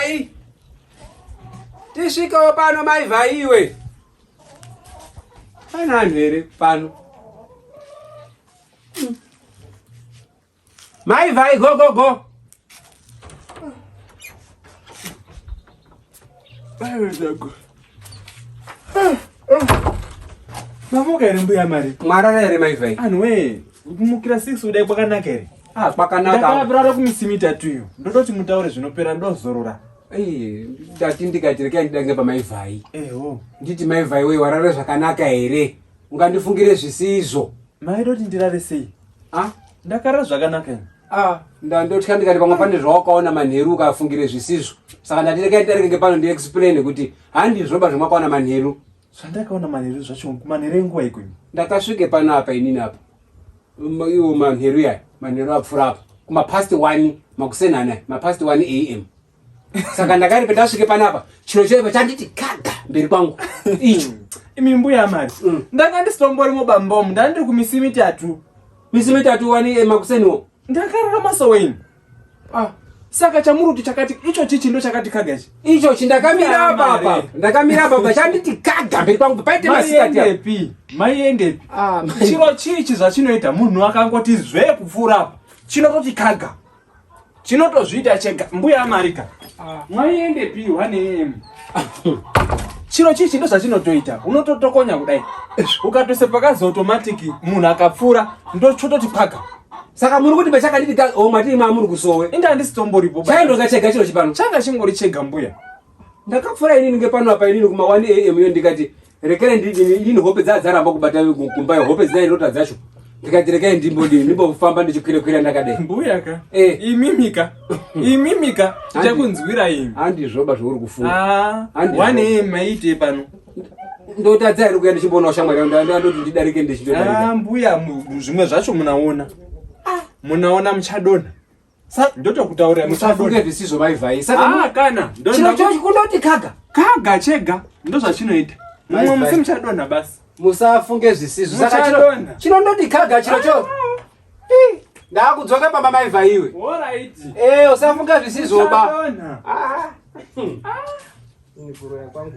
Vhai. Tisvikewo pano mai Vhai iwe. Pane anhu here pano? Mai Vhai go go go. Mamuka here mbuya mari? Mwarara here mai Vhai? Anhu wee, kumukira 6 kudai kwakanaka here? Ah, kwakanaka. Ndakabirara kumisi mitatu iyo. Ndototi mutaure zvinopera ndozorora. Eh, ndati ndikati rekai ndidange pamai Vhai. Eho. Nditi mai Vhai wee warara zvakanaka here? Ungandifungire zvisizvo. Maidoti ndirare sei? Ah, Ndakarara zvakanaka ini. ah, ndandotya ndikati pamwe pane zvawakaona manheru ukafungire zvisizvo. Saka ndati rekai ndidarike ngepano ndiexplain kuti handizvoba zvamakaona manheru. Zvandakaona manheru zvacho manheru enguva iko imi. Ndakasvike pano apa inini apa. Iwo manheru yaya, manheru apfuura apa. Kuma past 1 makuseni anaya, ma past 1 am. Saka ndakari pendasvike panapa, chiro chaipa chanditi kaga mberi kwangu. Icho. Imi mbuya mari. Ndanga ndisitomborimo bambomu, ndanga ndiri kumisi mitatu. Misi mitatu 1 am makuseniwo. Ndakarara masoweni. Ah. Saka chamuruti chakati icho chichi ndo chakati kaga ichi. Icho chi ndakamira apa apa. Ndakamira apa apa chanditi kaga mberi kwangu paite masikati apa. Maiendepi? Maiendepi? Ah, mai- Chiro chichi zvachinoita munhu akangoti zve kupfuura apa. Chinototi kaga. Chinotozviita chega mbuya amarika. Ah. Maiendepi 1 am. Chiro chichi ndo zvachinotoita. Unototokonya kudai. Ukatose pakazi automatic munhu akapfuura ndochototi paka. Saka muri kuti pachakanditi kaga oh mati imwe amuri kusowe. Inga handisitomboripo. ba. Chaindoka chega chiro chipano. Changa chingori chega mbuya. Ndakapfuura inini ngepano apa inini kuma 1 am iyo ndikati rekere ndini inini hope dzadzaramba kubata kumba hope dzinai dzacho. Ndikati rekai ndimbodini ndimbofamba ndichikwira kwira ndakadai. Mbuya ka. Eh. Imimika. Imimika. Tichakunzwira imi. Handizvoba zvauri kufunga. Ah, Handizvo. 1 am maite pano. Ndotadza here kuya ndichimboona shamwari yangu ndandoti ndidarike ndichitodarika. Ah, mbuya zvimwe zvacho munaona. Munaona muchadonha. Ndotokutaurira Musafunge muchadonha. zvisizvo vaivhai. Saka Ah, kana. chiro chacho kundoti kaga. Kaga chega ndozvachinoita. Mumwe Vai, musi vai. muchadonha basi. Musafunge zvisizvo. Saka chiro Muchadonha. chinondoti kaga chiro cho. Ih, Ndakudzoka pamba maivhai iwe. Alright. Eh, usafunga zvisizvo ba. Muchadonha. Ah. Ini kuroya kwangu.